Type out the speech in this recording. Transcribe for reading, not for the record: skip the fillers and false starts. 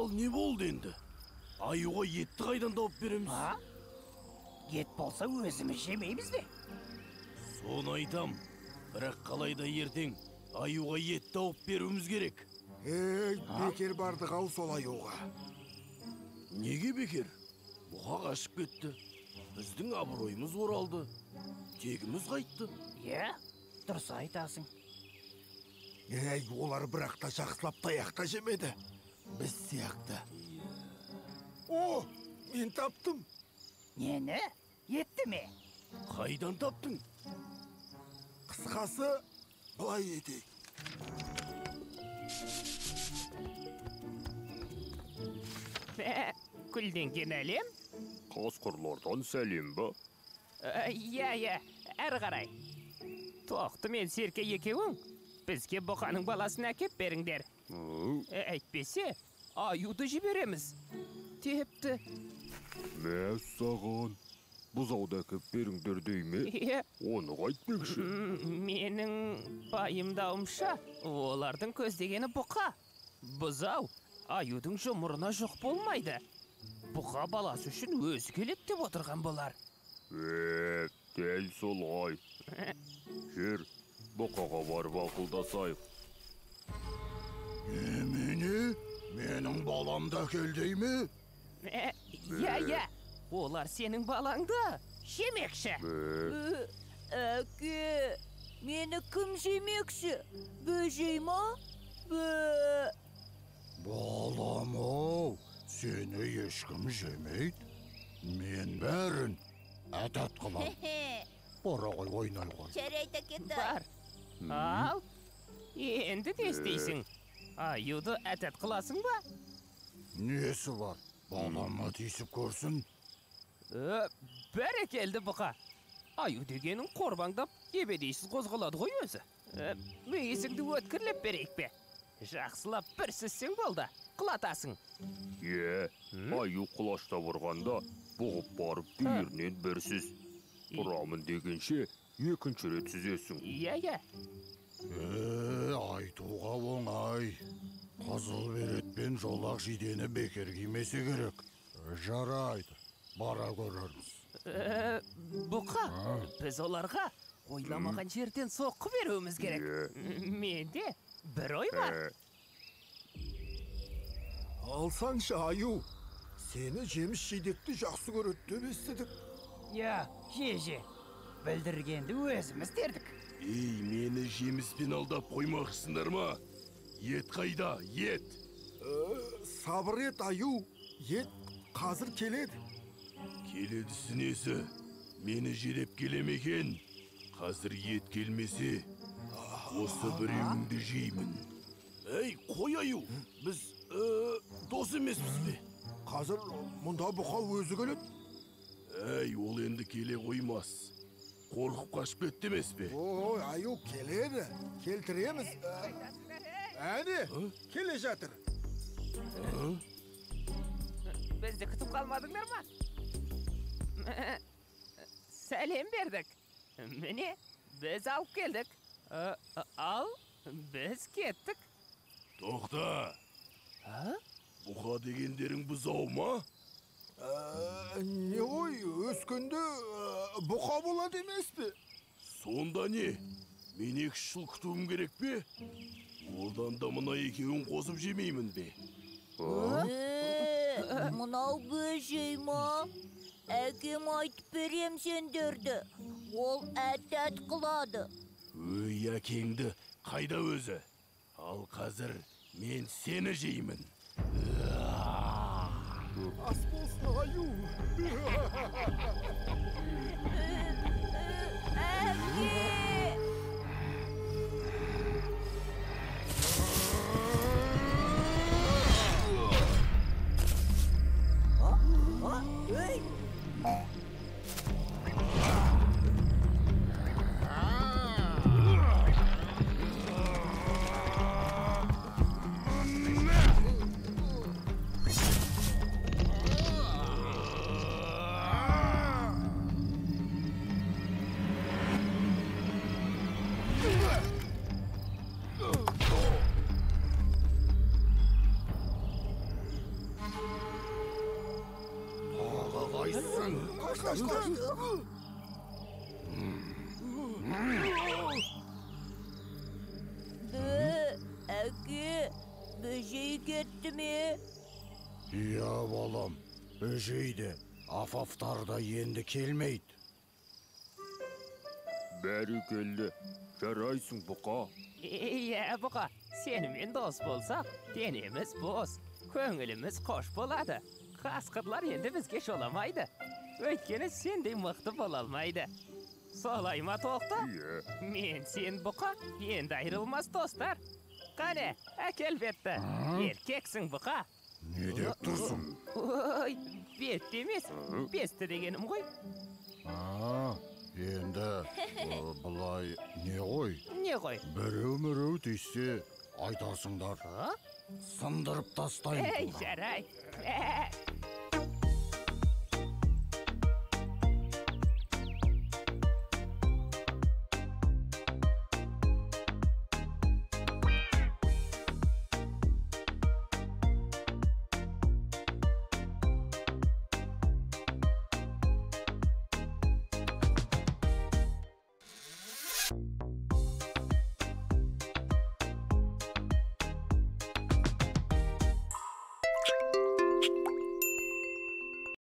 Ал не болды енді? Аюға етті қайдан тауып береміз? А? Ет болса өзіміз жемейміз бе? Соны айтам. Бірақ қалайда ертең аюға ет тауып беруіміз керек. Ей, бекер бардық ау сол аюға. Неге бекер? Бұқа қашып кетті. Біздің абыройымыз оралды. Тегіміз қайтты. Иә, дұрыс айтасың. Ей, олар бірақ та жақсылап таяқ та жемеді. Біз сияқты. О, мен таптым. Нені? Етті ме? Қайдан таптың? Қысқасы, былай етейік. Күлденген әлем? Қасқырлардан сәлем ба? Иә, әрі қарай. Тоқты мен Серке екеуің бізге бұқаның баласын әкеп беріңдер. Әйтпесе, аюды жібереміз. Депті. Мәссаған, бұзауды әкеп беріңдер дей ме? Иә. Оны қайтпекші? Менің пайымдауымша, олардың көздегені бұқа. Бұзау аюдың жұмырына жоқ болмайды. Бұқа баласы үшін өзі келеді деп отырған болар. Дәл солай. Жүр, бұқаға барып ақылдасайық. Немене? Менің баламды әкел дей ме? Иә, олар сенің балаңды жемекші. Әке, мені кім жемекші? Бөжей ма? Балам-ау, сені ешкім жемейді. Мен бәрін әдат қылам. Бара ғой, ойнай ғой. Жарайды, әкетай. Бар. Ал, енді не істейсің? Аюды әдат қыласың ба? Несі бар? Балама тиісіп көрсін. Бәрекелді бұқа. Аю дегенің қорбаңдап, ебедейсіз қозғалады ғой өзі. Мүйізіңді өткірлеп берейік пе? Жақсылап бір сүзсең болды, құлатасың. Е, аю құлаштап ұрғанда, бұғып барып бүйірінен бір сүз. Ұрамын дегенше, екінші рет сүзесің. Иә. Айтуға оңай. Қызыл беретпен жолақ жидені бекер кимесе керек. Жарайды, бара көрерміз. Бұқа, біз оларға ойламаған жерден соққы беруіміз керек. Менде бір ой бар. Алсаңшы, аю. Сені жеміс жидекті жақсы көреді деп естідік. Иә, же-же. Білдіргенді өзіміз тердік. Ей, мені жеміспен алдап қоймақшысыңдар ма? Ет қайда, ет? Сабыр ет, аю. Ет қазір келеді. Келедісі несі? Мені желеп келе ме екен? Қазір ет келмесе, осы біреуіңді жеймін. Ей, қой аю, біз дос емеспіз бе? Қазір мұнда бұқа өзі келеді. Ей, ол енді келе қоймас. Қорқып қашып кетті емес пе? Ой, аю келеді. Келтіреміз. Әне, келе жатыр. Бізді күтіп қалмадыңдар ма? Сәлем бердік. Міне, біз алып келдік. Ал, біз кеттік. Тоқта. Бұқа дегендерің бұзау ма? Не ғой, өскенде бұқа болады емес пе? Сонда не? Мен 2 жыл күтуім керек пе? Одан да мына екеуін қосып жемеймін бе? Мынау бөжей ма? Әкем айтып берем сендерді. Ол әт-әт қылады. Өй, әкеңді қайда өзі? Ал қазір мен сені жеймін. Ас болсын, аю. Әке! Ей! Қайсың? Әке, бөжей кетті ме? Иә, балам, бөжей де, афафтар да енді келмейді. Бәрекелді, жарайсың, бұқа. Иә, бұқа, сенімен дос болсақ, денеміз бос, көңіліміз қош болады. Қасқырлар енді бізге жоламайды. Өйткені сендей мықты бола алмайды. Солай ма, Тоқты? Иә. Мен сен, бұқа, енді айырылмас достар. Қане, әкел бетті. Еркексің, бұқа. Не деп тұрсың? Ой, бетті емес, бесті дегенім ғой. Енді былай не ғой? Не ғой? Біреу-міреу тиіссе айтасыңдар. Сындырып тастаймын. Ей, жарай.